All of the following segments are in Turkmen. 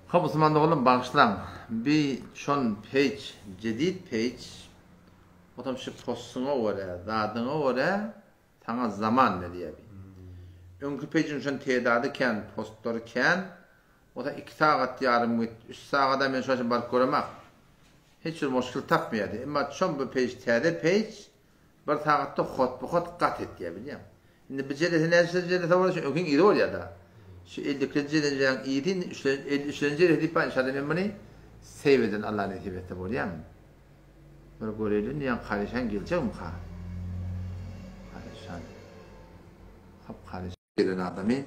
Hop Usman doganlar bagyşlaň bi şon page jedid page otam şu postuňa görä zadyňa görä saňa zaman berýä bi. Öňki pejin şon tedady kän postlary kän ota 2 sagat ýarym git 3 sagada men şoňa baryp göremak. Hiç bir muşkil tapmaýardy. Emma şon bu page täze page Bir sagatda hotbu-hot gat etýär bilýäň. Indi bir jelese näçe jelese bolýar, şu öňkiň yzy bolýar-da. Şu 52-nji jelejäň yzy indi 53-nji jelese diýip bar, inşallah men muny save eden Allah nesip etse bolýarmy? Bir göreýli indi ýaňky Karyşan geljekmika? Karyşan. Hop Karyşan gelen adamy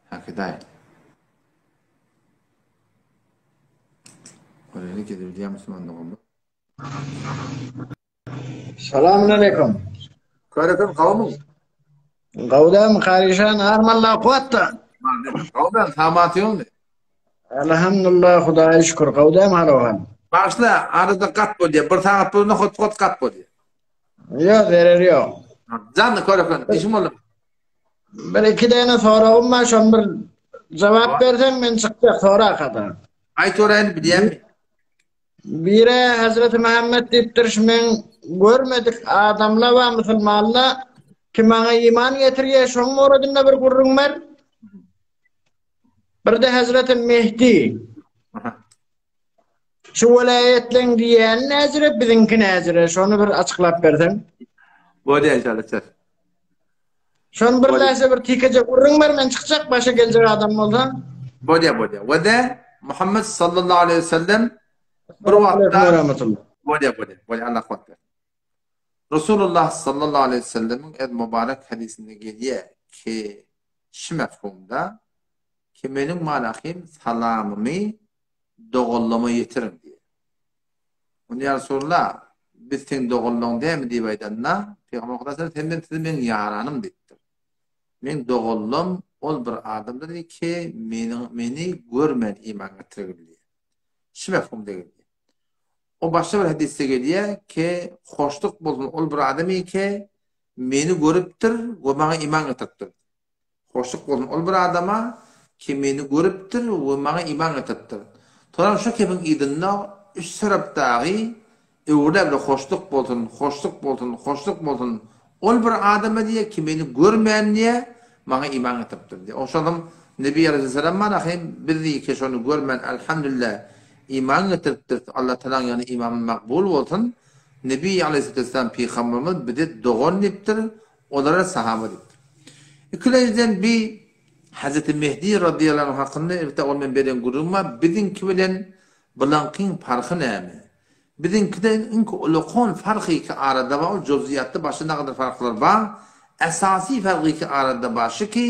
hakydaý. Göreýli gelebilýärmi musulman doganlar. Salam aleyküm. Körekem gawmyň? Gawdam Karyşan armalla kuwatda. Gawdam samat ýokmy? Elhamdülillah Hudaýa şükür gawdam halohan. Başla arada gat bolýar. Bir sagat bolanda hot hot gat bolýar. Ýok, zereri ýok. Janly körekem, işim boldy. Bir iki däne soragym bar, şony bir jogap berseň men çykjak sorag kada. Aýt soraýyn bilýänmi? Bire Hazreti Muhammed diýipdir, şu men görmedik adamla we musulmanla ki maňa iman getirýär, şoň moradynda bir gürrüň ber. Bir de Hazreti Mehdi. Şu welaýatlaryň diýýäni näjire, biziňki näjire, şony bir açyklap berseň. Bolýar inşallah. Şony bir näse bir tikeje gürrüň ber men çykjak başa geljek adam bolsa. Bolýa bolýa. We de Muhammed sallallahu aleyhi ve sellem bir wagtda Bolýa bolýa. Bolýa Allah kuwwat bersin. Resulullah sallallahu aleyhi ve sellemiň ez mübarek hadysynda gelýär ki şu mefhumda ki meniň malahym salamymy doganlama ýetiriň diýýär. Onda ýa Resulallah, biz seň doganlaň dälmi diýip aýdanda, Pygamber Hudaý sallallahu sen men sizi meň ýaranym diýipdir. Meň doganlam ol bir adamdyr ki, meniň meni görmän iman getirgil diýýär. Şu mefhumda gelýär. O başga bir hadysda gelýär ki, hoşluk bolsun ol bir adam ki, meni görüpdir we maňa iman getiripdir. Hoşluk bolsun ol bir adama, ki meni görüpdir we maňa iman getiripdir. Soňam şu kepiň yzynda üç tarap dagy öwrüle-öwrüle hoşluk bolsun, hoşluk bolsun, hoşluk bolsun ol bir adama diýýär, ki meni görmän diýýär, maňa iman getiripdir diýýär. Oşonam Nebi aleýhissalam mana hem biz diýýär ki şony görmän elhamdülillah iman getiripdiris, Allah Tagalaň ýanynda imanymyz makbul bolsun. Nebi aleýhissalam pygamberimiz bize dogan diýipdir, Olara sahaba diýipdir. Ikilenjiden bi Hazreti Mehdi radyýallahu anh hakynda elbetde ol men beren gürrüňim bar, biziňki bilen bulaňkyň parhy näme? Biziňkide iňki ulakon farky iki arada bar, ol juz'iýatda başga nagadyr farklar bar. Esasy farky iki arada bar şu ki,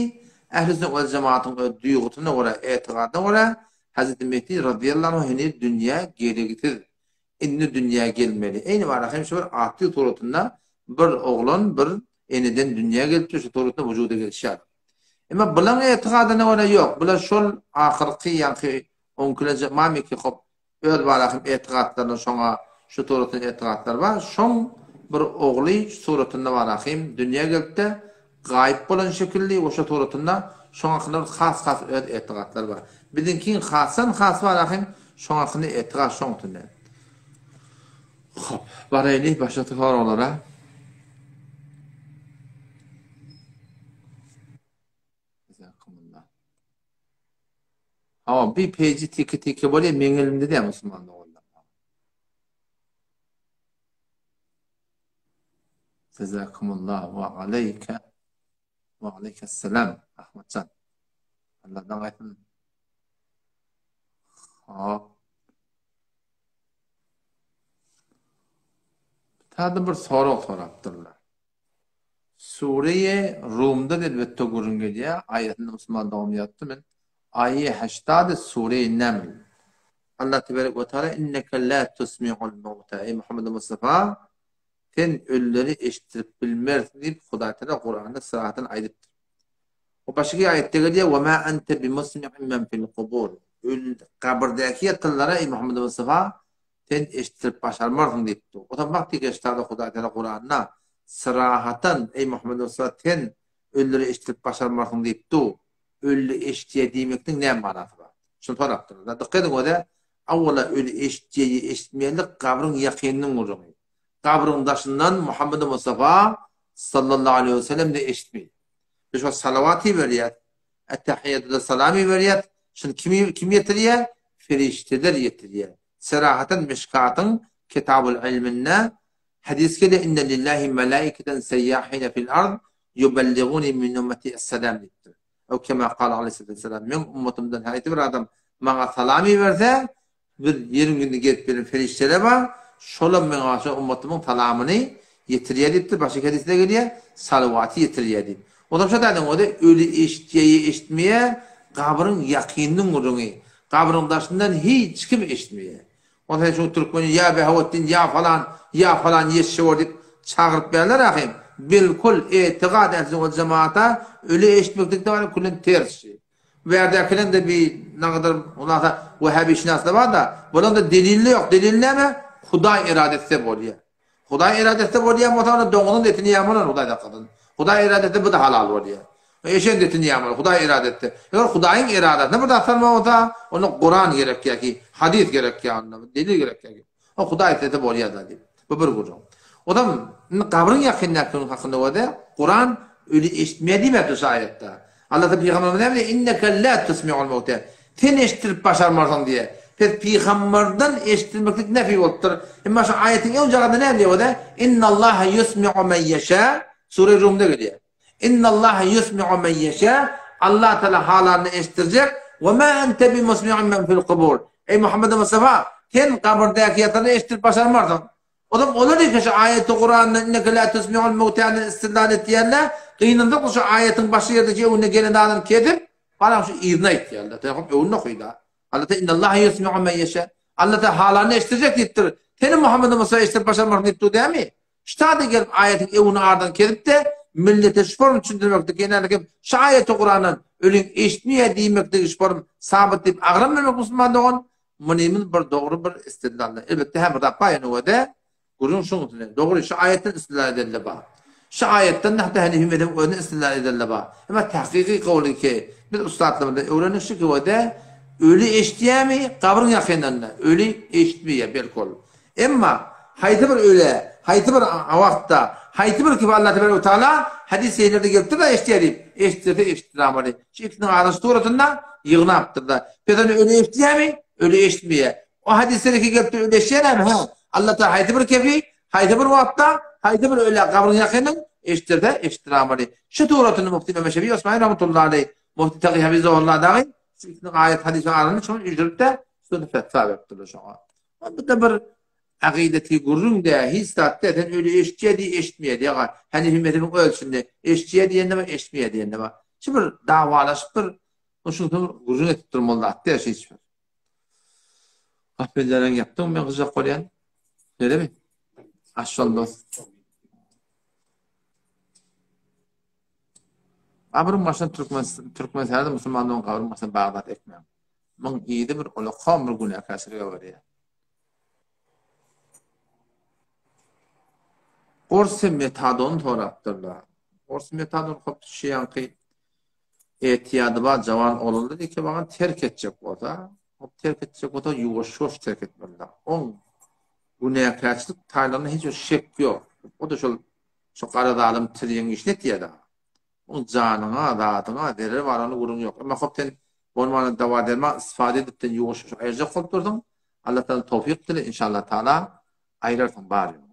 Ähli sünnet wel jemaatyň öz duýgusyna görä, etigadyna görä, Hazreti Mehdi radyýallahu anh heniz dünýä gelegisiz. Indi dünýä gelmeli. Eýni wara hem şu bir atly suratynda bir oglan bir eneden dünýä gelipdir, şu suratynda wujuda gelişýär. Emma bulaň etigadyna görä ýok. Bular şol ahyrky ýaňky oňkileje mamiki hop öz wara hem etigatlaryna şoňa şu suratynda etigatlar bar. Şoň bir ogly şu suratynda wara hem dünýä gelipde gaýyp bolan şekilli we şo suratynda şoň hakynda bir has-has öz etigatlary bar. Biziňkiň hasdan has bar ahym şoň hakynda etigat şoň üstünde. Hop, baraýly başga soraglara. Hawa, bir peji tiki-tiki bolýar, meň elimde däl musulman doganlar. Jazakumullah wa aleyke wa aleykesselam Ahmetjan. Allahdan gaýtsyn. Hop. Tada bir sorag sorapdyrlar. Sure-i Rumda elbetde gürrüň gelýär. Aýatyny musulman dogan ýazdy men. Aýe heştady sure-i Neml. Allah teberek we taala inneke la tusmi'ul mawta. Eý Muhammed Mustafa, sen ölüleri eşitdirip bilmersiň diýip Hudaý Taala Kuranda syrahatdan aýdypdyr. O başga aýatda gelýär, "Wa ma ente bimusmi'in men fil kubur." Öl gabyrdäki ýatanlara eý Muhammed Mustafa, sen eşitdirip başarmarsyň diýipdir. O zaman wagty geçdi Hudaý Taala Kuranda syrahatan eý Muhammed Mustafa sen ölüleri eşitdirip başarmarsyň diýipdi. Ölli eşitýär diýmekniň näme manasy bar? Şuny sorapdyrlar. Dykgat ediň özä, awwala öli eşitýär ýa eşitmeýänlik gabryň ýakynynyň gürrüňi. Gabryň daşyndan Muhammedi Mustafa sallallahu aleýhi we sellem-de eşitmeýär. Biz şo salawat iberýäs, Ettehiýýatu-da salam iberýäs. Şuny kim kim ýetirýär? Perişdeler ýetirýär. Serahatan Mişkatyň Kitabul Ilminde hadys gelýär, Inne lillahi melaiketen seýýahine fil ard ýubelliguni min ummeti es-selam diýipdir. Ew kema kâle aleyhissalatu vesselam, Meň ummatymdan haýsy bir adam maňa salam iberse, Bir ýeriň ýüzünde gezip ýören perişdeler bar, şolam meň şo ummatymyň salamyny ýetirýär diýipdir, başga hadysda gelýär, salawaty ýetirýär diýip. Onsoň şo taýdan bolsa öli eşitýär ýa eşitmeýär, gabryň ýakynynyň gürrüňi. Gabryň daşyndan hiç kim eşitmeýär. Onsoň sen şu türkmeni ýa Behawetdin, ýa falan, ýa falan ýetişewor diýip çagyryp berler ahym. Bilkul etigat ähli wal jemaata öli eşitmeklikde bar küllen ters. Bu ýerdäkileň-de bir nagadar hulasa wehhabişynaslar bar-da, bulaň-da delili ýok. Delili näme? Hudaý erada etse bolýar. Hudaý erada etse bolýan bolsa, onda doňuzyň etini ýän bolar, Hudaý saklasyn. Hudaý erada etse bu-da halal bolýar. Eşegiň etini ýän bolar, Hudaý erada etse. Eger Hudaýyň eradasyna bir zat salmak bolsa, onda Kuran gerek ýa ki, hadys gerek ýa onda, delil gerek ýa ki. O Hudaý islese bolýar-da diýip. Bu bir gürrüň. Onam indi gabryň ýakyndakynyň hakynda bolsa, Kuran öli eşitmeýär diýmäpdir şu aýatda. Allah Taala pygamberimize näme diýýär? Inneke la tusmi'ul mawta. Sen eşitdirip başarmarsyň diýýär. Pes pygamberden eşitdirmeklik nefi bolupdyr. Emma şu aýatyň öň jagynda näme diýýär bolsa? Innallaha ýusmi'u men ýeşa. Sure Rumda gelýär. Innallaha ýusmi'u men ýeşa. Allah Taala halanyny eşitdirjek. We ma ente bimusmi'in men fil kubur. Eý Muhammed Mustafa, sen gabyrdaky ýatany eşitdirip başarmarsyň. Olam olar eken şu aýaty Kuranda inneke la tusmi'ul mewta'dan istidlal etýärler. Gynansak şu aýatyň başy ýerde öňüne gelen zadyny kesip, galan şu yzyny aýtýarlar. Sen hop öňüne okyda. Allah ta innallaha ýusmi'u men ýeşa. Allah ta halanyny eşitdirjek diýipdir. Seni Muhammed Mustafa eşitdirip başarmarsyň diýip dur dämi? Şu taýda gelip aýatyň öňüni aradan kesip-de, millete şu form düşündirmeklik ýenälikim şu aýaty Kurandan ölüň eşitmeýär diýmekligi şu form sabyt diýip agram bermek musulman dogan, Munymyz bir dogry bir istidlal. Elbetde hä bir zat bar ýöne o-da gürrüň şuň üstünde. Dogry şu aýatdan istidlal edende bar. Şu aýatdan hatda Hanefi mezhebiň özüne istidlal edende bar. Emma tahkyky gowly ki biz ussatlarymyzdan öwrendik şu ki o-da öli eşitýärmi gabryň ýakynynda öli eşitmeýär belki ol. Emma haýsy bir öle haýsy bir wagtda haýsy bir kibi Allah tebarek we taala hadys şeriflerde gelipdir-de eşitýär diýip eşitdirse eşitdiramaly. Şu ikisiniň arasyny suratynda ýygnapdyr-da. Pes ony öli eşitýärmi? Öli eşitmeýär. O hadysda ki gelipdir öli eşitýärmi? Hä. Allah Taala haýsy bir kefi, haýsy bir wagtda, haýsy bir ölä gabryň ýakynyň eşitdirse eşitdiramaly. Şu suratyny Mufti Mehmet Şefi Osmani rahmetullahi aleyh, Mufti Tagi Hafizahullah dagy şu ikisiniň aýat hadysyň arasyny şony üýşürip-de, şony fetwa beripdirler şoňa. Bu-da bir Akydeti gürrüň dä, hiç zat dä, sen öli eşitýä diý, eşitmeýä diý, aga, Hanefi mezhebiň öz içinde eşitýä diýen-de bar, eşitmeýä diýen-de bar. Şu bir dawalaşyp bir, şuny bir gürrüň edip durmaly zat däl şu hiç bir. Gapyllaryňy ýapdyňmy men gyjak bolýan? Şeýlemi? Aşşal dost. Gabryň başyna türkmen Türkmenistanda musulmanlaryň gabryň başyna bagdat ekmäň. Muň yzy bir ulakam bir günäkärçilige barýar. Ors hem metadony sorapdyrlar. Ors metadon hop şu ýanky etiýady bar jawan oglanlar eke bagan terk etjek bolsa, hop terk etjek bolsa ýuwaş-ýuwaş terk etmelidir. Oň günäkärçilik taýlaryna hiç bir şek ýok. O-da şol şu gara zalym tirýegiň işini etýär-de. Oň janyňa, zadyňa zerer barany gürrüň ýok. Emma hop sen bolmanda dawa-derman istifade edip sen ýuwaş-ýuwaş aýyrjak bolup dursuň. Allahdan towfyk dile inşallah taala aýyrarsyň bar ýoguny.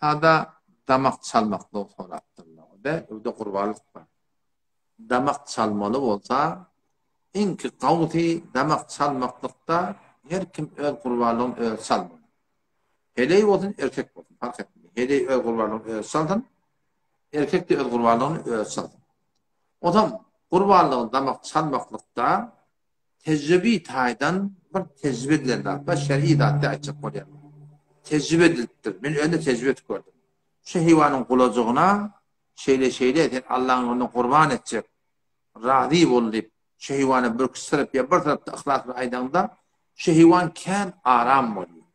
Sada damak çalmaklygy sorapdyrlar. Be, öwde gurbanlyk bar. Damak çalmaly bolsa, iňki gowusy damak çalmaklykda her kim öz gurbanlygyny özi çalmaly. Heleý bolsun, erkek bolsun, parh etmeýär. Heleý öz gurbanlygyny özi çalsyn, erkek-de öz gurbanlygyny özi çalsyn. Onsoň gurbanlygyny damak çalmaklykda tejribi taýdan bir tejribe edilen zat bar, şer'i zat diýip aýtjak bolýan. Tejribe edilipdir. Men özüm tejribe edip gördüm. Şu heýwanyň gulajygyna şeýle-şeýle sen Allaň ýolunda gurban etjek, razy bol diýip, şu heýwana bir tarap ýa bir tarapda yhlas bilen aýdaňda, şu heýwan kän aram bolýar.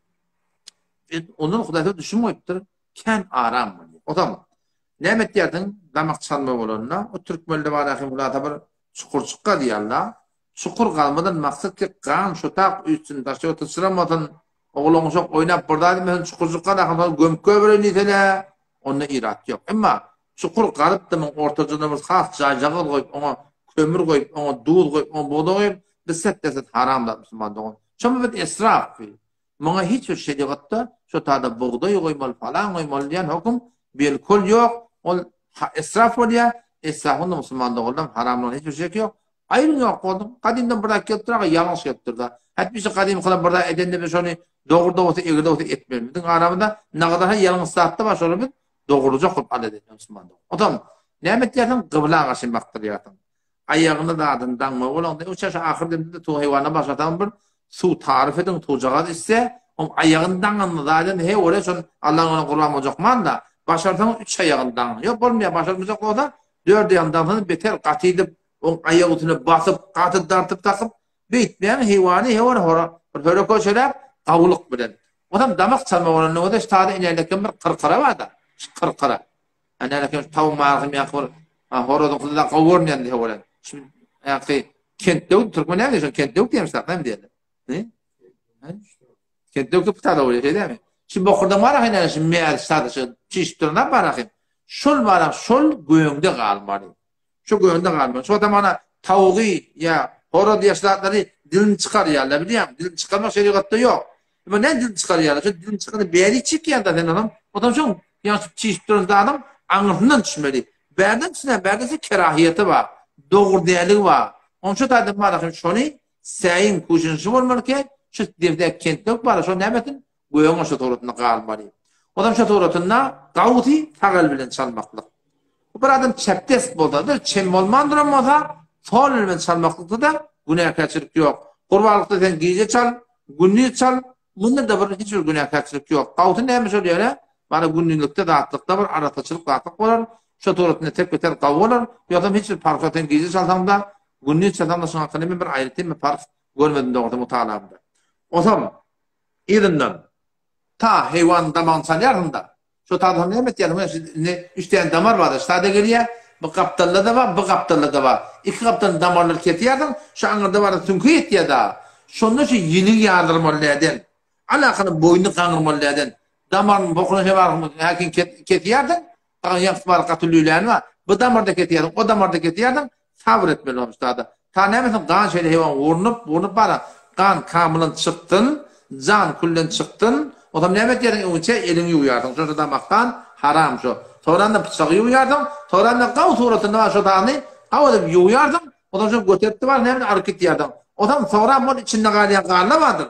Ondan Hudaý düşüm goýupdyr, kän aram bolýar. Ozal näme etýärdiň? Damak çalma bolanda, o türkmende bar ahim hulasa bir çukurçyk gazýarlar. Çukur gazmadan maksat ki gan şotak üýtsün, daşa syçramasyn, oglan uşak oýnap bir zat etmesin, çukurjyk gaz ahim soň gömüp goýbereýin diýsene, onda irat ýok. Emma çukur gazyp-da muň ortajygyna bir has jaýjagaz goýup, oňa kömür goýup, oňa duz goýup, oňa bugdaý goýup, bu set-deset haram zat musulman dogan. Şoňa biz esraf bi. Muňa hiç bir şerigatda şo tada bugdaý goýmaly, falan goýmaly diýen höküm belkul ýok. Ol esraf bolýar. Esrafyň-da musulman doganlarym haramlygyna hiç bir şek ýok. Aýryň ýok bolduň. Gadymdan bir zat gelipdir aga, ýalňyş gelipdir-da. Hätmişe gadymkylar bir zat edende biz şony dogry-da bolsa, egri-de bolsa etmeli. Biziň aramyzda nagadarha ýalňyş zat-da bar, şony biz dogruja kylyp al edeýin musulman dogan. Onsoň näme etýärsiň? Gybla garşy bakdyrýarsyň. Aýagyny zadyny daňmaly bolaňda, uçar şu ahyr demde-de tuw haýwanyna başlasaň bir suw taryf ediň, suwjagaz içse, oň aýagyny daňanyny zaten he ore şon Allaň ýoluna gurban boljak mal-da. Başarsaň üç aýagyny daň. Ýok bolmaýar, başarmajak bolsa dört aýagyny daňsaň beter gaty edip, oň aýak üstüne basyp, gaty dartyp takyp, beýtmäň heýwany he ore hora bir höre köşeläp gawulyk bilen. Onam damak çalma bolanda bolsa şu tada inälekem bir kyrkyra bar-da, şu kyrkyra. Ana näme tawuň marysym ýaňky bir horazyň da gowy görünýän diýe bolan. Şu ýaňky kentdöw türkmen näme diýýär? Kentdöw diýýär şa näme diýýär? Ne? Kentdöw köp tada bolýar, şeýdemi? Şu bokurda bar ahy näme şu mäz şada şu çişip duran bar ahy. Şol bar şol göňde galmaly. Şu göňde galmaly. Şu adam ana tawugy ýa horaz ýa zatlary dilini çykarýarlar bilýäňmi? Dilini çykarmak şerigatda ýok. Emma näme dilini çykarýarlar? Şu dilini çykarany bäri çekýär-de sen onuň. Ondan soň ýa şu çişip duran zadyň aňyrsyndan düşmeli. Bärden düşsene, bärde ise kerahiýeti bar. Dogry däligi bar. Onuň şu taýdan bar hem şony säýiň kuşunşy bolmaly ki, şu derde kentlik bar, şo näme etsin? Göýäň şo suratynda galmaly. Ondan şo suratynda gawsy sag el bilen çalmaklyk. Bu bir adam çepdest bolsa, bir çem bolman duran bolsa, sol el bilen çalmaklykda-da günäkärçilik ýok. Gurbanlykda sen gije çal, gündiz çal, munda-da bir hiç bir günäkärçilik ýok. Gawsy näme şol ýere, bana gündizlikde zatlykda bir arassaçylyk zatlyk bolar, şo suratynda tek beter gawy bolar, ýogsam hiç bir parhy ýok, sen gije çalsaň-da, gündiz çalsaň-da şoň hakynda men bir aýratyn bir parh görmedim dogrusy mutalaamda. Onsoň yzyndan ta heýwanyň damagyny çalýarsyň-da, Şo taýda näme etýärsiň? Menä şu indi üç däne damar bar-da, şu taýda gelýär, bu gapdalda-da bar, bu gapdalda-da bar. Iki gapdalyň damarlary kesýärsiň, şu aňyrda bar süňke ýetýär dagy. Şonda şu ýiligi ýazdyrmaly näden? Alakany boýnuny gaňyrmaly näden? Damaryň bokuny hem häkin kesýärsiň, ýaňky bar gaty lüläni bar. Bu damarda kesýärsiň, o damarda kesýärsiň, Sabyr etmeli bolmuş dada. Ta nämesin gan şeýle heýwan urnup, urnup bara gan kamylan çykdyn, jan külden çykdyn. Onsoň näme etýärsiň öňünçä eliňi ýuwýarsyň. Şonça damakdan haram şo. Soňranda pyçagy ýuwýarsyň. Soňranda gaw suratynda bar şo dany gaw edip ýuwýarsyň. Onsoň şony göterip-de bar näme alyp gitýärsiň. Onsoň soňra bol içinde galýan ganlar bardyr.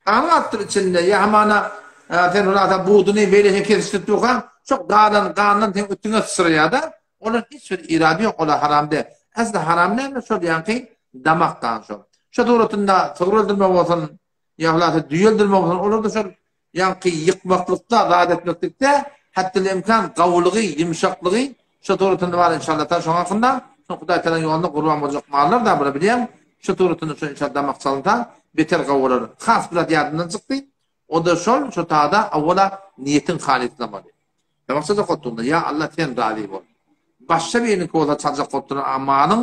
Ganyň alypdyr içinde, ýa hamana sen hulasa buduny beýlesini kesişdirip durkaň, şo galan gandan seň üstüňe syçraýar-da, olar hiç bir irady ýok, olar haram däl. Äsli haram näme, şol ýaňky damak gan şol. Şo suratynda sygyr öldürmek bolsun, ýa hulasa düýe öldürmek bolsun, olarda şol ýaňky ýykmaklykda, zat etmeklikde hatdyl-imkan gawulygy, ýumşaklygy Şo suratynda bar inşallah ta şoň hakynda şo Hudaý Tagalaň ýolunda gurban boljak mallar da bular bilýäň şo suratynda şo inşallah damak çalynsa beter gowy bolar has bir zat ýadymdan çykdy oda şol şo tada awwala niýetiň halyslamaly damak çaljak bolup duranda ýa Allah sen razy bol başga biriniňki bolsa çaljak bolup duran a malyň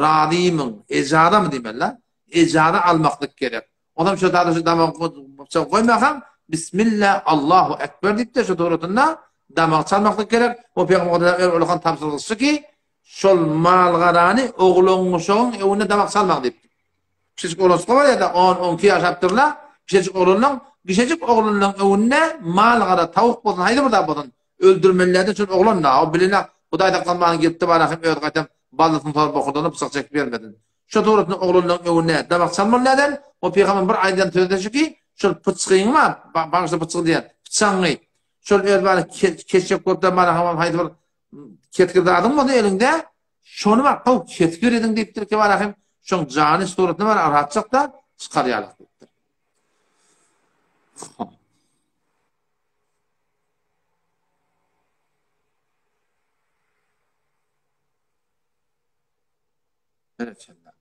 razymyň ejaza diýmeli la ejaza almaklyk gerek Onam şo tada şu damagy pyçagy goýmakaň Bismilla Allahu Ekber diýip-de şu suratynda damagy çalmaklyk gerek. O Pygamber Hudaýa öz ulakan tabşyrygy şu ki, şol mal-garany oglan-uşagyň öňünde damak çalmaň diýipdir. Kiçijik oglançyklar bar ýa-da on, on iki ýaşapdyrlar. Kiçijik oglanlaň, kiçijik oglanlaň öňünde mal-gara, tawuk bolsun, haýsy bir zat bolsun, öldürmelilerden şol oglan-da, o bilenok, Hudaý saklasyn maňa gelipdi barahym özi gaýtam baldysyny sorup bokurdagyna pyçak çekip bermesin. Şo suratny oglanlaryň öňünde damak çalmaly näden? O pygamber bir aýdan sözi şu ki, şol pyçgyňy bar, bagyşla pyçgy diýen, pyçagyňy. Şol öz bar kesjek bolup da mana hamam haýsy bir kesgir zadyň bolsa eliňde, şony bar, gow kesgir ediň diýipdir ki bar ahim, şoň jany suratyny bar rahatçak da çykar ýalak diýipdir.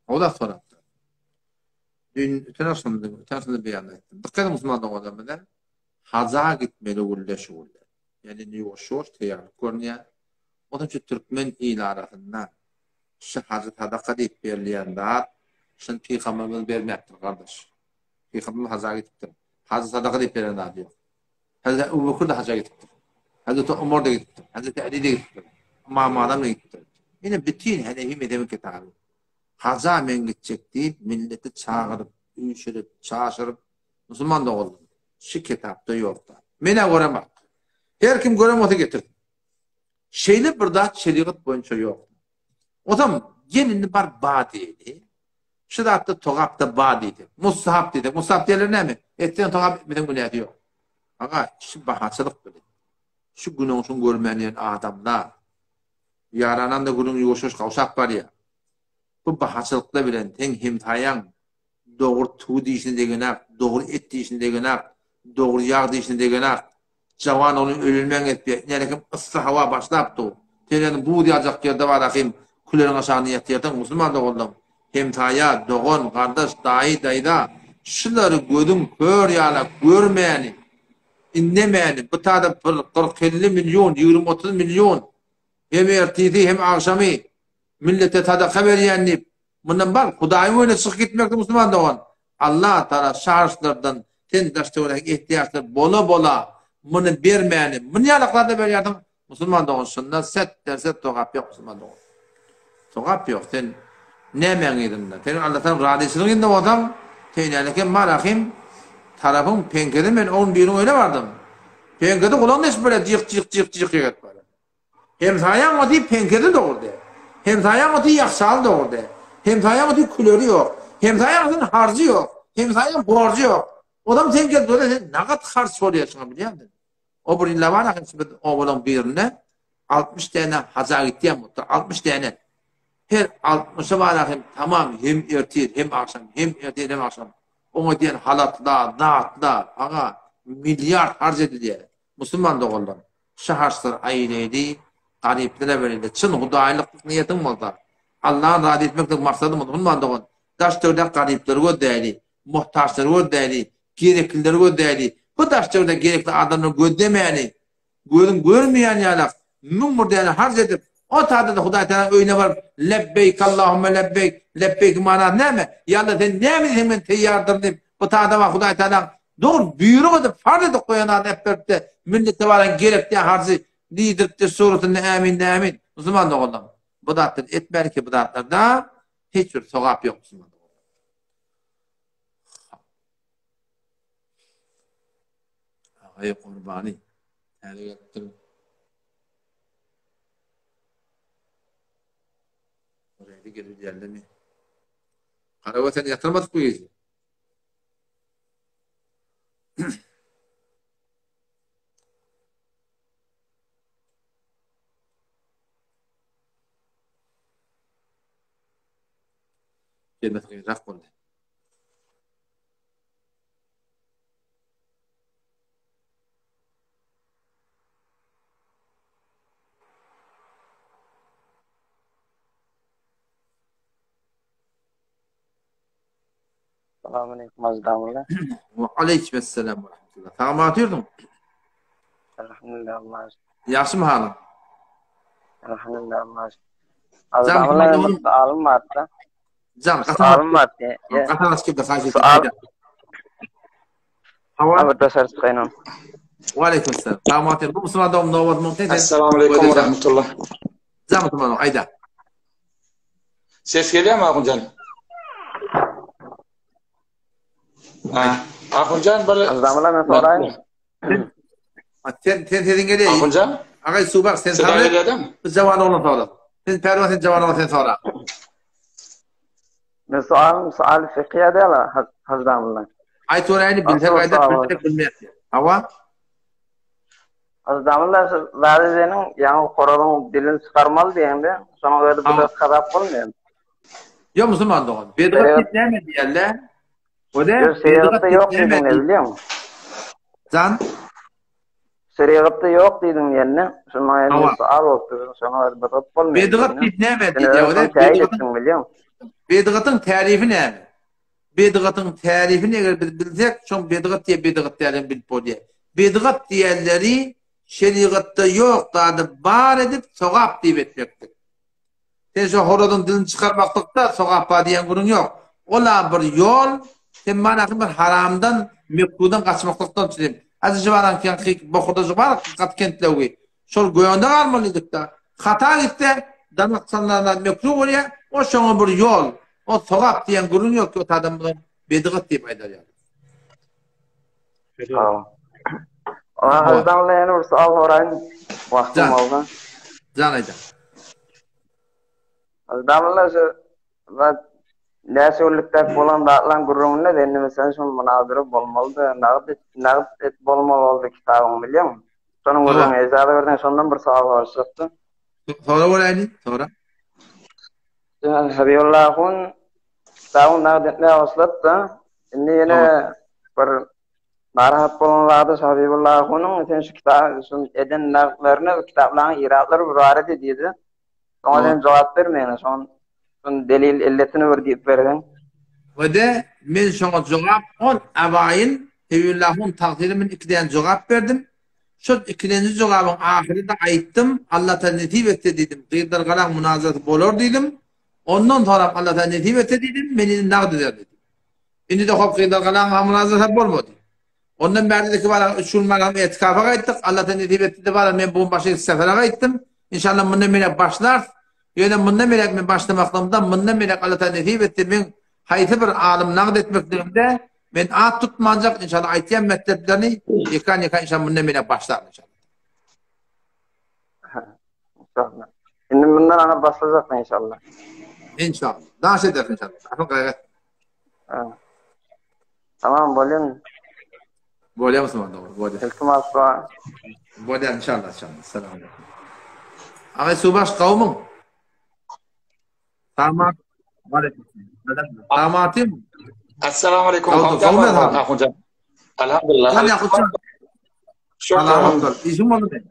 O da sorapdyr. Dün öten akşamda, öten akşamda beýan etdim. Dikkat edin musulman doganlarymyza. Haja gitmeli günde şu günler. Ýani indi ýuwaş-ýuwaş taýýarlyk görünýär. Onuň üçin türkmen il arasynda şu hajy sadaka diýip berilýän zat şuny pygamberimiz bermäpdir gardaş. Pygamberimiz haja gidipdir. Hajy sadaka diýip beren zady ýok. Hazreti Ebu Bekir-de haja gidipdir. Hazreti Omar-da gidipdir. Hazreti Ali-de gidipdir. Ymam Azam-da gidipdir. Ine bütin Hanefi mezhebiň kitaby. Haja men gitjek diýip, milleti çagyryp, üýşürip, çaşyryp, musulman doganlar, şu kitapda ýok zat. Men-ä göremok. Her kim gören bolsa getirsin. Şeýle bir zat şerigat boýunça ýok. Ozam gel indi bar ba diýeli. Şu zatda togap-da ba diýsek. Mustahap diýsek. Mustahap diýenler näme? Etseň togap, etmeseň günäsi ýok. Aga, şu bahaçylyk bilen. Şu günüň şuň görmän ýören adamlar. Ýaranam-da günüň ýuwaş-ýuwaş gawşap barýar. Bu bahaçylykda bilen seň hemsaýaň Dogry tüwi dişine degenak, dogry et dişine degenak, dogry ýag dişine degenak. Jawan oglan öýlenmäň etýä. Inälekem yssy hawa başlap dur. Sen ýöne buz ýaljak ýerde bar ahym küleriň aşagynda ýatýarsyň musulman doganlaň. Hemsaýa, dogan, gardaş, daýy, daýza şulary gözüň kör ýalak görmäni, indemäni bu tada bir kyrk-elli million, 20-30 million hem ertisi hem agşamy millete sadaka berýän diýip Mundan bar, Hudaýyň öýüne çykyp gitmekdi musulman dogan. Allah Taala şaşlardan sen daş-töwerek ehtiýaçlar bola-bola muny bermäni, muny ýalaklarda berýärsiň. Musulman dogan şunda set derset togap ýok musulman dogan. Togap ýok sen nämäň yzynda? Sen Allah Taala razyçylygyň yzynda bolsaň, teýnälik hem bar ahim tarapyň peňkede men on biriň öýüne bardym. Peňkede gulagyny deşip bolýar jyk jyk jyk jyk edip barýar. Hemsaýaň oty peňkesi dogry däl. Hemsaýaň oty ýakşaly dogry däl. Hemsaýaň oty küleri ýok. Hemsaýaň otyň harjy ýok. Hemsaýaň borjy ýok. Odam sen gelip dursa sen nagat harç bolýar şuňa bilýäňmi? O bir illa bar ahim şu biz obalaň birinde 60 däne haja gitýän bolupdyr. 60 däne. Her 60-y bar ahim tamam hem ertir hem agşam hem ertir hem agşam. Oňa diýen halatla, zatla, aga milliard harç edilýär. Musulman doganlar. Şahaşlar aýyleýdi, garyplara berildi. Çyn hudaýlyk niýetiň bolsa, Allany razy etmeklik maksadyň bolsa, musulman dogan, daş-töwerek garyplary gözläýli, muhtaçlary gözläýli, gereklileri gözläýli. Bu daş-töwerek gerekli adamlary gözlemäni, gözüň görmeýän ýalak, 1001 däne harç edip, o taýda-da Hudaý Tagalaň öýüne baryp, Lebbeýk Allahumma lebbeýk, lebbeýkiň manasy näme? Ýa Alla sen näme diýseň men teýýardyryn diýip, bu taýda bar Hudaý Tagalaň Dogry, buýruk edip, farz edip goýan zady äpberipde, millete baran gerek däl harjy diýdiripdir suratynda ämin nämin. Musulman doganlar, bu zatlary etmäli ki bu zatlarda hiç bir sogap ýok musulman doganlar. Agaý Gurbany täze gelipdir. Oraya gelip geldimi? Garagöz sen ýatyrmadyk bu gije. Gelmesi kynrak boldy. Salam aleyküm Aziz damla. Wa aleyküm esselam we rahmetullah. Sagmy otyrdyň? Elhamdülillah Allah. Ýagşymy halyň? Elhamdülillah Allah. Aziz damla bir sualym bardy. Jan, sualym bardy. Gaty aç geldi, haýyş etdim. Hawa. Bir daşary çykaýyn. Wa aleyküm esselam. Sagmy otyrdyň? Bu musulman dogum nobat mümkin. Assalamu aleyküm we rahmetullah. Jan musulman, aýda. Ses gelýärmi Ahunjan? Ha, Ahunjan bir Azamla men soraýyn. Sen sen sesiň gelýär. Ahunjan? Agay Subak sen sora. Gelýärmi? Biz jawan oglan sora. Sen Pärwan sen jawan oglan sen sora. Men sualym sual fiqhiýa däl Hazramla. Aý soraýyn bilsek aýdar, bilsek bilmez. Hawa. Azdamylar şu Zarizeniň ýaňy horazyň dilini çykarmaly diýende, şonuň özi bu da kazap bolmaýar. Ýok musulman dogan. Bedgat diýip näme diýerler? O da şerigatda ýok diýdiň ne bilýäň? Jan? Şerigatda ýok diýdiň diýende, şu maňa bir sual bolupdy, şonuň özi bedgat bolmaýar. Bedgat diýip näme diýýär? O da bedgatyň tärifi näme? Bedgatyň tärifini eger biz bilsek, şoň bedgat diýe bedgat däldigini bilip bolýar. Bidgat diýenleri şerigatda ýok zady bar edip sogap diýip etmekdir. Sen şo horazyň dilini çykarmaklykda sogap bar diýen günüň ýok. Ol-a bir ýol, sen manaky bir haramdan, mekruhdan gaçmaklykdan üçin. Hajy jybaran kän kyk bokurda bar gaty kentlewgi. Şol göňde galmaly diýdik-de. Hata gitse, damak çalnanda mekruh bolýar, o şoňa bir ýol. O sogap diýen gürrüň ýok ki, o adam bedigat diýip aýdar ýaly. Ahyrdan ýene bir sowal soraýyn. Wagtym bolsa. Jan aýda. Damla şu zat näçe günlükdäki bolan zatlaryň gürrüňinde indi meselem şu munazara bolmalydy, nagt nagt et bolmaly boldy kitabyň bilýäňmi? Şonuň gürrüňi ejaza berseň şondan bir sowal soraşjakdym. Sora bolayny, sora. Habibulla ahun kitabyň nagt etmäge başlapdy. Indi ýene bir narahat bolan zady şu Habibulla ahunyň sen şu kitap şu eden nagtlaryny kitaplaryň iratlary bir bar edi diýdi. Şoňa sen jogap bermeýän, şoň şoň delil illetini bir diýip berseň. We-de men şoňa jogap ol abaýyn Habibulla ahun tagsyry men ikiden jogap berdim. Şol ikilenji jogabyň ahyrynda aýtdym, Allatala nesip etse diýdim, gyzlar galaň munazarasy bolar diýdim. Ondan soňram Allatala nesip etse diýdim, men indi nagt eder diýdim. Indi-de hop gyzlar galaň munazarasy bolmady. Ondan bärde-de ki baram üç gün baram etikafa gaýtdyk. Allatala nesip etdi-de baram men bu gün başga sefere gaýtdym. Inşallah mundan beýläk başlarys. Ýöne mundan beýläk men başlamaklygymda mundan beýläk Allatala nesip etse men haýsy bir alym nagt etmekligimde men at tutmanjak inşallah aýtýan metleplerini ýekan-ýekan inşallah mundan beýläk başlaryn inşallah. İnşallah. Indi mundan ana başlajak inşallah. İnşallah. Daş eder inşallah. Afın gaýrat. Tamam bolýan. Bolýar musulman dogry. Bolýar. İltimas bar. Bolýar inşallah inşallah. Salam aleyküm. Agay Subaş gawmyň? Tamam. Damatym. Assalamu aleyküm. Ahunjan. Alhamdulillah. Salamat Işiň boldy.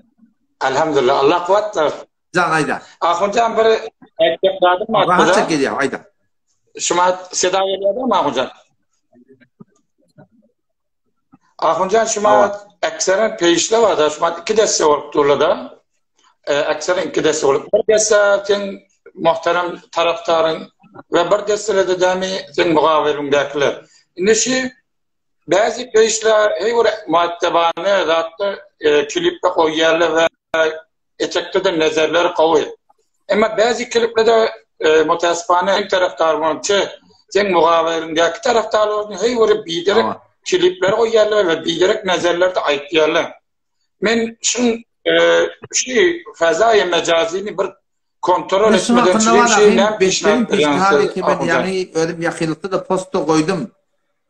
Alhamdulillah. Allah kuwwat ber. Jan aýda. Ahunjan bir aýtjak zadym bar. Rahatça gelýär aýda. Şuma seda gelýär Ahunjan. Ahunjan şuma ekseren peýişle bar da şuma iki desse bolup durla da. Ekseren iki desse bolup. Bir desse sen muhterem taraftaryň we bir dessele de dämi sen mugaweliňdäkiler. Indi şu bäzi peýişle heý bir muaddebane zatda klipde goýýarlar we etekde-de nezerleri gowy. Emma bäzi klipde mutaassifane hem taraftar bolunça seň mugaweliňdäki taraftarlaryň heý bir biderek klipleri goýýarlar we biderek nezerleri-de aýtýarlar. Men şuň şu fezaýy mejazini bir kontrol etmeden çyryp şey näme Beşleriň peşnihady ki men ýaňy özüm ýakynlykda-da post-da goýdum.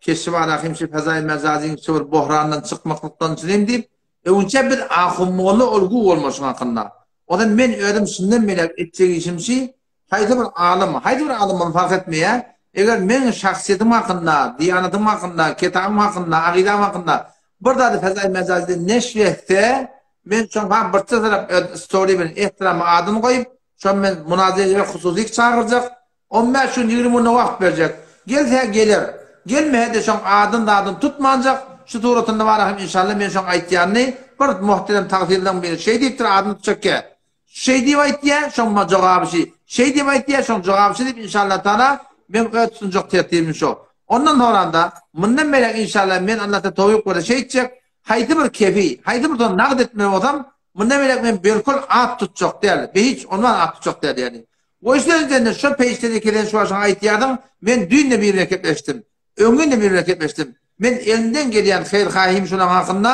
Keşi bar ahim şu fezaýy mejazyň şu bir bohrandan çykmaklykdan çyryp diýip, öňçe biz ahun molla ol gu bolma şuň hakynda. Ozan men özüm şundan beýläk etjek işim şi, haýsy bir alym, haýsy bir alym bolsun fark etmeýär, eger meň şahsyýetim hakynda, diýanatym hakynda, kitabym hakynda, akydam hakynda bir zady fezaýy mejazyda neşr etse, men şoň ha birçe tarap öz story bilen ehtiramy adyny goýup, şon men munazara hususy çagyrjak, On bäş gün, 20 günde wagt berjek. Gelse geler. Gelmese-de şoň adyn-zadyny tutmanjak. Şu suratynda bar ahym inşallah men şoň aýtýanyny bir muhterem tagsyrylaň biri şeý diýipdir adyny tutjak-ä. Şeý diýip aýtýa, şoň jogaby şi. Şeý diýip aýtýa, şoň jogaby şi diýip inşallah taala meň öz tutunjak tertibim şo. Ondan soranda mundan beýläk inşallah men Allahdan towfyk berse şeýtjek. Haýsy bir kefi, haýsy bir zady nagt etmeli bolsam, mundan beýläk men belkul at tutjak däl. Behiç ondan at tutjak däl ýagny. Goýsana sende şo peýştede kelen şu başyňa aýtýardyň, men düýn-de biri bilen gepleşdim, öňňin-de biri bilen gepleşdim. Men elimden gelýän haýyr-haýym şolaň hakynda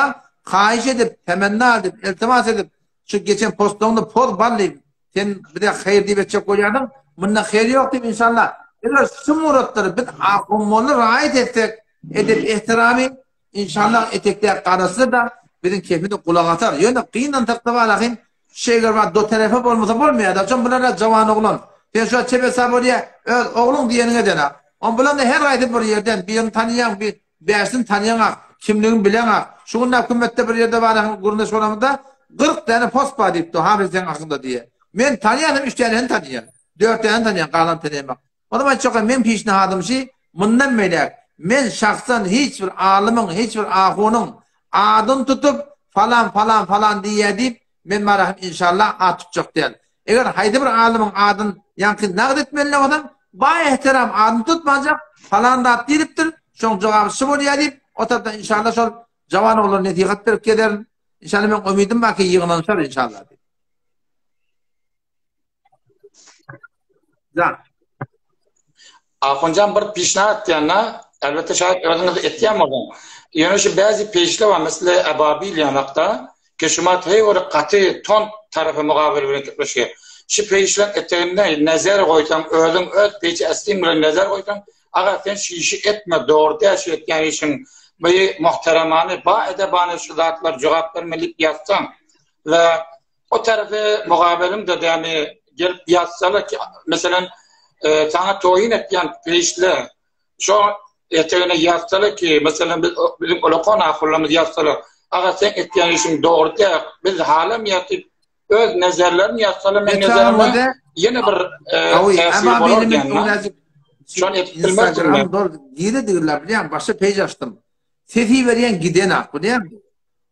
haýyş edip, temenna edip, iltimas edip, şu geçen postlaryňda poz bally, sen bize haýyr diýip etjek bolýardyň, munda haýyr ýok diýip inşallah. Eger şu muratlary biz ahunmolla raýat etsek, edep-ehtiramy, Inşallah etekdäki garasy-da biziň kepimize gulak asar. Ýöne gynansakda barahyn şeger bar do terefe bolmasa bolmaýar-da. Şon bular-a jawan oglan. Sen şo çebesa bolýa, öz ogluň diýeniňe dena. On bular-da her haýsy bir ýerden birini tanyýaň, bir bäşisini tanyýaň-ak, kimligini bileň-ak. Şu gün hökümetde bir ýerde barahyn gürrüňdeş bolamyzda 40 däne post bar diýipdi, Hafyz seň hakyňda diýe. Men tanyýanym üç dänesini tanyýan. Dört dänesini tanyýan, galany tanaýamak. Onuň aýtjak men pişnihadym şi, mundan beýläk men şahsan hiç bir alymyň, hiç bir ahunyň. Adyny tutup falan falan falan diýýär diýip men barahym inşallah at tutjak däl. Eger haýsy bir alymyň adyny ýaňky nagt etmeli bolsam ba ehtiram adyny tutmanjak falan zat diýlipdir şoň jogaby şu bolýar diýip o tarapdan inşallah şol jawan oglana nesihat berip gezerin. Inşallah meň umydym bar ki ýygnanyşar inşallah diýip. Jan. Ahunjan bir pişna etýände, elbetde şaýat özüňiz etýän bolsaň. Ýöne şu bäzi peşle bar, mesele Ebabil ýanakda, ki şumat heý bir gaty tont tarapy mugabil bilen gepleşýär. Şu peşleň eteginde nezer goýsaň, özüň öz peçi esliň bilen nezer goýsaň, aga sen şu işi etme, dogry däl şu etýän işiň. Bu muhteremany ba edebany şu zatlar jogap bermeli diýip ýazsaň we O tarapy mugabeliň de dämi gelip ýazsalar ki, meselem, e, saňa toýun etýän peýişle şo etegine ýazsalar ki, meselem, biz biziň ulakan ahullamyz ýazsalar, aga sen etýän işiň dogry däl, biz halamýar diýip öz nezerlerini ýazsalar, men nezerime ýene bir e, täsir bolar diýen. Şony edip bilmersiň. Gire digirler bilýän, başga peýj açdym. Sesi berýän gidenak, bilýäňmi?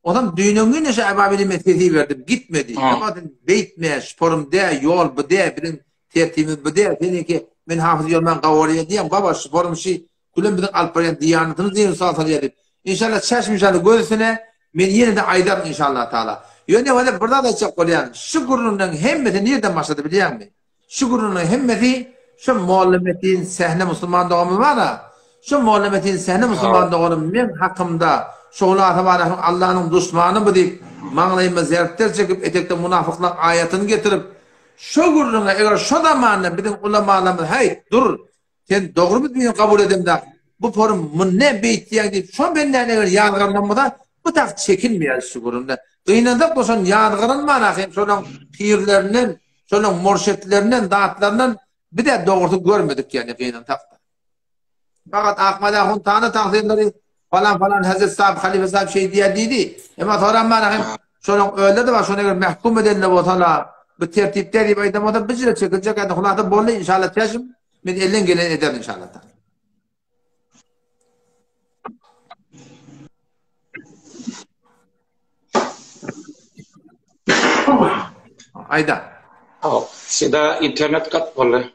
Onam düýnüň güni şu Ebabile men sesi berdim, gitmedi. Emma sen beýtme, şporum dä, ýol bu dä, biziň tertibimiz bu dä, seniňki men hafyz ýolman gawarýa diýen, baba şporum şi külem biziň alyp barýan diýanatymyz diýen sual salýar diýip. Inşallah çäşm inşallah göz üstüne men ýene-de aýdaryn inşallah taala. Ýöne weli bir zat aýtjak bolýan, şu gürrüňleň hemmesi nirden başlady bilýäňmi? Şu gürrüňiň hemmesi şu Molla Metin Sähne musulman doganymyz bar-a, şu Molla Metin Sähne musulman doganym meň hakymda Şowly Ata Allanyň duşmany bu diýip, maňlaýyma zerpler çekip, etekde munafyklaň aýatyny getirip, şo gürrüňe eger şo zamanda biziň ulamalarymyz häý, dur, Sen dogrymy diýen kabul edemde bu forum muny ne beýtýäň diýip şo bendäni eger ýazgarylan bolsa bu tak çekinmeýär şu gürrüňde. Gynansak da şony ýazgarylman ahym şolaň pirlerinden, şolaň murşitlerinden, zatlaryndan biz-ä dogrusy görmedik ýani gynansak-da. Fakat Ahmad ahun tany tagsyrdary falan falan Hazret sahib halife sahib şeý diýýär diýdi. Emma soran bar ahym şolaň özleri-de bar şony eger mahkum edende bolsalar bu tertip däl diýip aýdan bolsa bijire çekiljek ýa-da hulasa boldy inşallah çeşim Men elden geleni ederin inşallah. Aýda. Haw, şeýda internet gat boldy.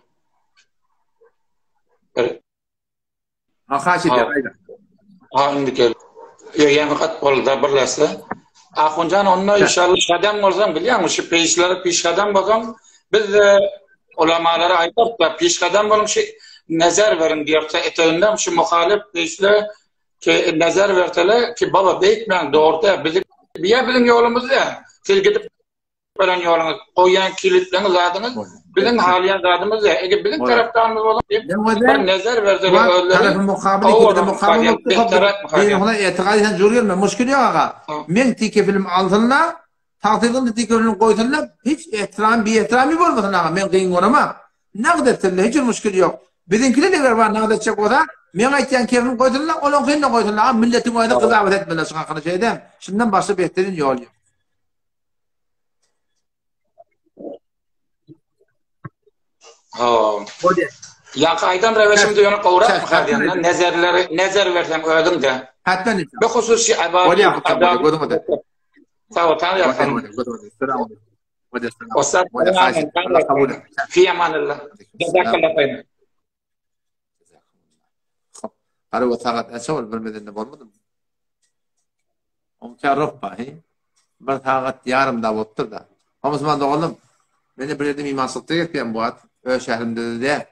Ha, haş edýär, aýda. Ha, indi gel. Ýa, ýaňy gat boldy da birleşdi. Ahunjan onda inşallah şadam bolsaň bilýäňmi şu peýişlere pişgadam bolsaň biz de ulamalara aýdarys da pişgadam boluň şu nezer beriň diýerse eteginden şu muhalif peýişle ki nezer bersele ki baba beýtmäň dogry däl bizi biýä biziň ýolumyz däl siz gidip beren ýoluňyz, goýýan kilitleňiz zadyňyz biziň halaýan zadymyz däl. Eger biziň tarapdarymyz bolan diýip, bir nezer berseler özleri, Tarafy mukabyl ikide mukabyl bolupdyr. Etiqad eden jur gelme, muşkil ýok aga. Meň tikefilim alsynlar, tagsyryň tikefilim goýsunlar, hiç ehtiram, biehtiramy bolmasyn aga, men gyn göremok. Nagt etsinler, hiç bir muşkil ýok. Biziňkiler eger bar nagt etjek bolsa, meň aýtýan kefimi goýsunlar, olaňkyny-da goýsunlar, aga milletiň öňünde gyzawat etmeler şu hakyny şeýdem. Şundan başga behterin ýol ýok. Ha. Bolýar. Ýaňky aýdan reweşimde ýöne gowrakmy hadýandan nezerleri nezer berseň özüň de. Hatdan. Bu hususy ababi. Bolýar, gözüňe. Sag ol, taň ýaksyn. Ustad, Fi amanillah. Jazakallah haýr. Gara o sagat näçe boldy bir medende bolmadymy? Onça ruh bar, he? Bir sagat ýarym da bolupdyr da. Ha musulman doganlarym, men bir ýerde mimansylykda gepýän bu wagt, öz şährimde-de däl.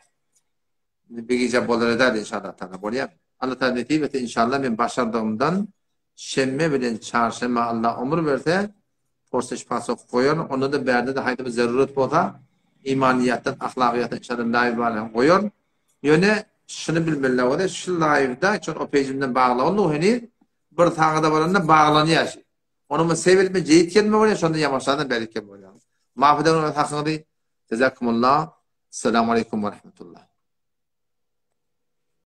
Indi bir gije bolar eder inşallah taala bolýar. Allah taala nesip etse inşallah men başardygymdan şenbe bilen çarşenbe Allah ömür berse Porseş pasok goýaryn. Onda-da bärde-de haýsy bir zeruret bolsa, imanyýatdan, ahlagyýatdan inşallah live bar hem goýaryn. Ýöne şuny bilmeliler bolýar, şu live-da, şol o pejimden baglandygy heniz bir sagada baranda baglanýar şu. Onuň bir sebäbi men jeýit gelme bolýar, şonda ýamaşlardan bärik gelme bolýar. Mafydan öz hakyňyzy. Jazakumullah. Assalamu aleykum we rahmetullah.